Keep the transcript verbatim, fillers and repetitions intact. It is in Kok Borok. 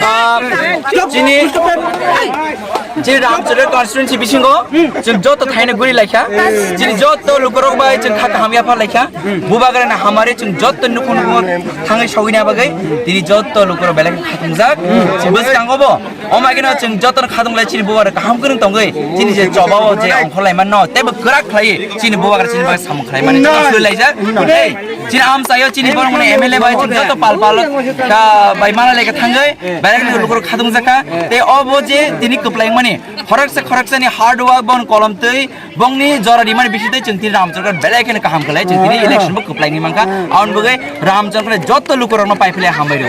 Ah, chini, chini Ramchakra constituency bisingo chwng joto thaino guri laikha, chini joto lukurok bai chwng kha kaham yapha laikha, bubagrani hamari chwng joto nukhung nukhung thangwi sogwina bagwi tini joto lukurok belai khe khatungjak. Bwskango bo Omo haino chwng jotono khatung lai chini bubagra kaham kwrwng tongwi chini je chobao je ongkhor lai manno teibo kwrak khlaiwi chini bubagra chini bagwi samung khlai mani chwng sui laijak. Tei chini amchaio chini borok mani M L A bai chwng joto pal pal ka bai mala leka thangwi belai kheno lukurok khatung jakha. Tei obo je tini kwplai mani khoroksa khoroksani hard work bon kolom twi Bongni jora rimani bisingtwi chwng tini Ramchakra belai kheno kaham khlai, chwng tini election bo kwplaini mankha. Aboni bagwi Ramchakra joto lukurokno pai philai hambai rw.